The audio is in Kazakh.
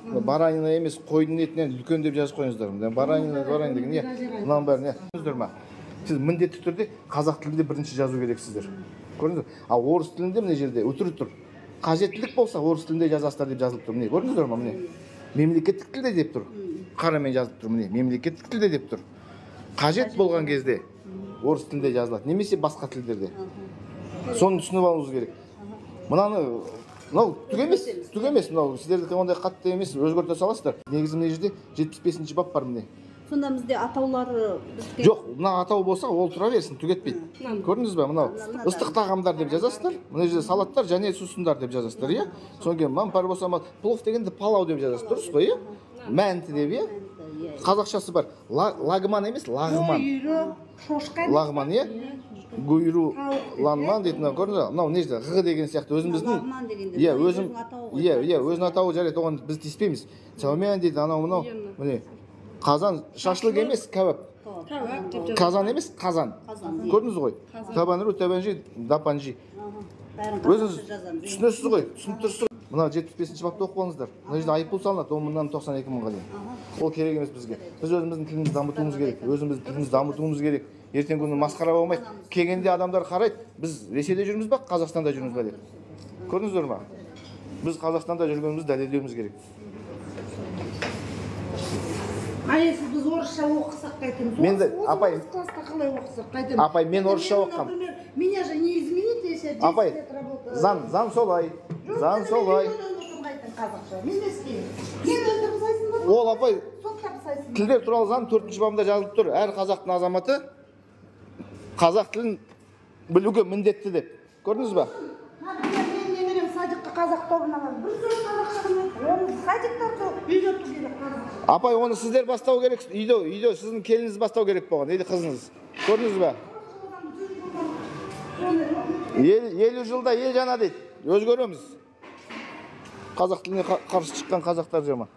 Баранина емес, қойдың етінен үлкен деп жазып қойыңыздар. Баранина, баранина деген не? Мынаның бәрін, иә. Ма? Сіз міндетті түрде қазақ тілінде бірінші жазу керексіздер. Көрдіңіздер? Ал орыс тілінде мына жерде үтір тұр. Қажеттілік болса орыс тілінде жазасыздар деп жазылып тұр. Міне, көрдіңіздер ма, міне? Мемлекеттік тілде деп тұр. Қарамен жазылып тұр, міне, мемлекеттік тілде деп тұр. Қажет болған кезде орыс тілінде жазылады, немесе басқа тілдерде. Соны түсініп алуыңыз керек. Мынаны мынау түк емес, түк емес, мынау сіздердікі ондай қатты емес, өзгерте саласыздар. Негізі мына жерде 75-ші бап бар, міне. Сонда бізде атаулары бізге жоқ, мына атау болса ол тұра берсін, түк етпейді. Көрдіңіз бе, мынау ыстық тағамдар деп жазасыздар, мына жерде салаттар және сусындар деп жазасыздар, иә? Содан кейін мампар болса, плов дегенді палау деп жазасыз, дұрыс қой, иә? Мәнті деп, иә? Қазақшасы бар. Лагман емес, лағман. Лағман, иә? Гуйру ланман дейді, мынау көрдіңіз бе? Мынау не жерде ғ деген сияқты өзіміздің. Иә, өзім, иә, иә, өзінің атауы, жарайды, оған біз тиіспейміз. Сәумен дейді, анау мынау, міне. Қазан шашлык емес, кәуап. Қазан емес, қазан. Көрдіңіз ғой? Табанру, табанжи, дапанжи. Өзіңіз түсінесіз ғой, түсініп тұрсыз. Мына 75-ші бапты оқып алыңыздар. Мына жерде айыппұл салынады 10 мыңнан 92 мыңға дейін. Ол керек емес бізге. Біз өзіміздің тілімізді дамытуымыз керек. Өзіміздің тілімізді дамытуымыз керек. Ертеңгі күні масқара болмайық. Келгенде адамдар қарайды, біз Ресейде жүрміз ба, Қазақстанда жүрміз ба деп. Көрдіңіздер ма? Біз Қазақстанда жүргенімізді дәлелдеуіміз керек. А если біз орысша оқысақ қайтеміз? Мен де, апай, класста қалай оқысақ қайтеміз? Апай, мен орысша оққам. Например, меня же не изменить, если я 10 апай, лет работаю. Заң солай. Заң солай. Қазақша. Мен не істеймін? Мен өлтіріп тастайсың ба? Ол апай, соттап тастайсың. Тілдер туралы заң 4-ші бабында жазылып тұр. Әр қазақтың азаматы қазақ тілін білуге міндетті деп. Көрдіңіз ба? Мен немерем садикқа қазақ тобына барып, бір сөз қазақша білмейді. Оны садиктарда үйрету керек қазақша. Апай, оны сіздер бастау керек. Үйде сіздің келініңіз бастау керек болған, или қызыңыз. Көрдіңіз ба? 50 жылда ел жаңа дейді. Өзгереміз. Қазақ тіліне қарсы шыққан қазақтар жаман.